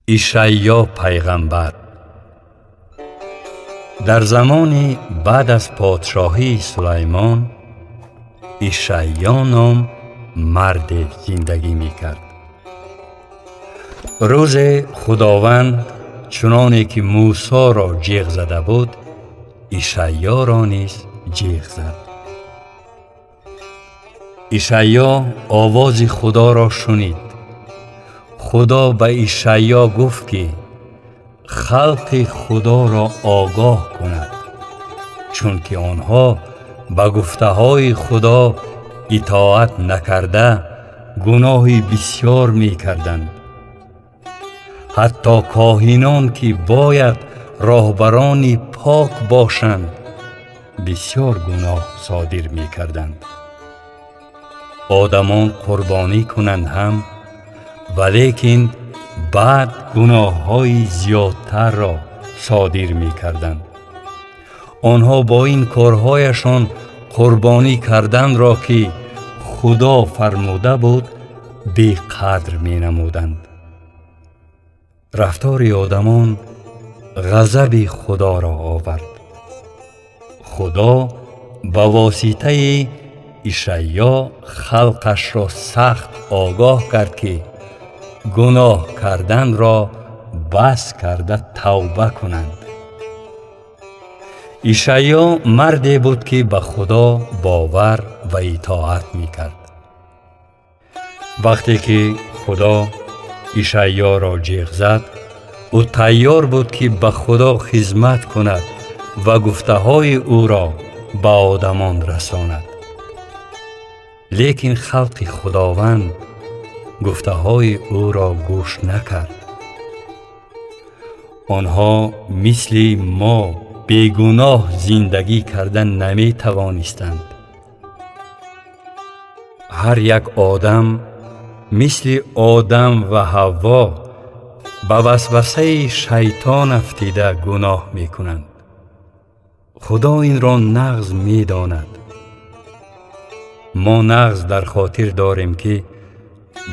Ишаъё пайғамбар дар замони баъд аз подшоҳии Сулаймон Ишаъё ном марде зиндагӣ мекард. Рӯзе Худованд чуноне ки Мусоро ҷеғ зада буд, Ишаъёро низ ҷеғ зад. Ишаъё овози Худоро шунид. Худо ба Ишаъё гуфт, ки халқи Худоро огоҳ кунад, чунки онҳо ба гуфтаҳои Худо итоат накарда гуноҳи бисёр мекарданд. Ҳатто коҳинон, ки бояд роҳбарони пок бошанд, бисёр гуноҳ содир мекарданд. Одамон қурбонӣ кунанд ҳам, валекин баъд гуноҳҳои зиёдтарро содир мекарданд. Онҳо бо ин корҳояшон қурбонӣ карданро, ки Худо фармуда буд, беқадр менамуданд. Рафтори одамон ғазаби Худоро овард. Худо ба воситаи Ишаъё халқашро сахт огоҳ кард, ки гуноҳ карданро бас карда тавба кунанд. Ишаъё марде буд, ки ба Худо бовар ва итоат мекард. Вақте ки Худо Ишаъёро ҷеғ зад, ӯ тайёр буд, ки ба Худо хизмат кунад ва гуфтаҳои ӯро ба одамон расонад. Лекин халқи Худованд гуфтаҳои ӯро гӯш накард. Онҳо мисли мо бегуноҳ зиндагӣ карда наметавонистанд. Ҳар як одам мисли Одам ва Ҳавво ба васвасаи шайтон афтида гуноҳ мекунанд. Худо инро нағз медонад. Мо нағз дар хотир дорем, ки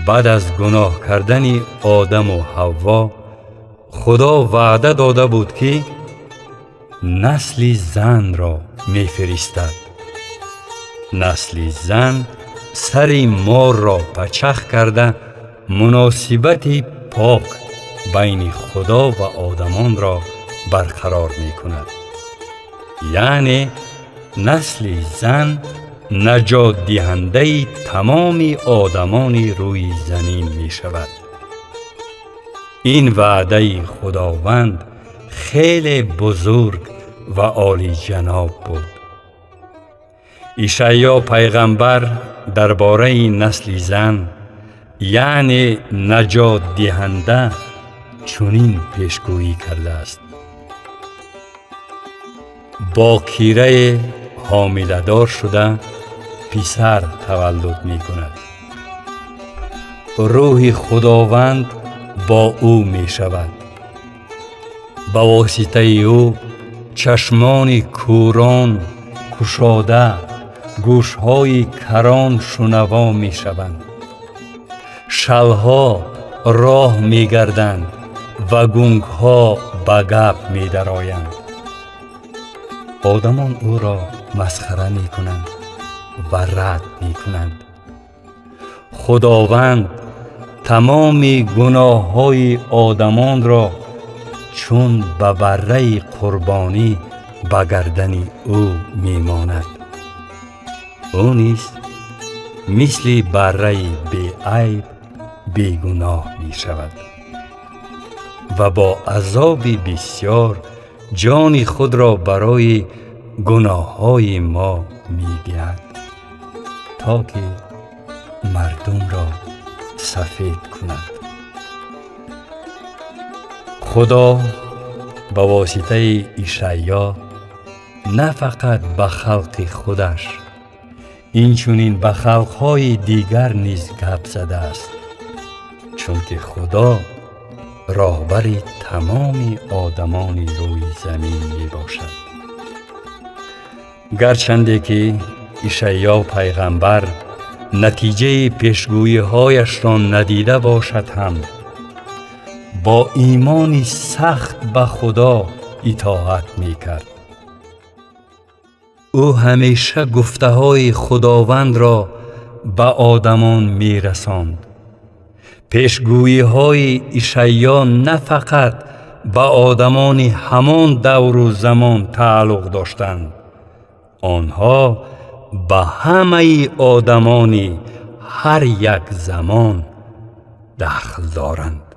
баъд аз гуноҳ кардани Одаму Ҳавво Худо ваъда дода буд, ки насли занро мефиристад. Насли зан сари морро пачах карда муносибати пок байни Худо ва одамонро барқарор мекунад. Яъне насли зан наҷотдиҳандаи тамоми одамони рӯи замин мешавад. Ин ваъдаи Худованд хеле бузург ва олиҷаноб буд. Ишаъё пайғамбар дар бораи насли зан, яъне наҷотдиҳанда, чунин пешгӯӣ кардааст: бокирае ҳомиладор шуда писар таваллуд мекунад. Рӯҳи Худованд бо ӯ мешавад. Ба воситаи ӯ чашмони кӯрон кушода, гӯшҳои карон шунаво мешаванд. Шалҳо роҳ мегарданд ва гунгҳо ба гап медароянд. Одамон ӯро масхара мекунанд ва рад мекунанд. Худованд тамоми гуноҳҳои одамонро чун ба барраи қурбонӣ ба гардани ӯ мемонад. Ӯ низ мисли барраи беайб бегуноҳ мешавад ва бо азоби бисёр ҷони худро барои гуноҳҳои мо медиҳад, то ки мардумро сафед кунад. Худо ба воситаи Ишаъё на фақат ба халқи худаш, инчунин ба халқҳои дигар низ гап задааст, чунки Худо роҳбари тамоми одамони рӯи замин мебошад. Гарчанде ки Ишаъё пайғамбар натиҷаи пешгӯиҳояшро надида бошад ҳам, Бо имони сахт ба Худо итоат мекард. Ӯ ҳамеша гуфтаҳои Худовандро ба одамон мерасонд. Пешгӯиҳои Ишаъё на фақат ба одамони ҳамон давру замон тааллуқ доштанд, онҳо ба ҳамаи одамони ҳар як замон дахл доранд.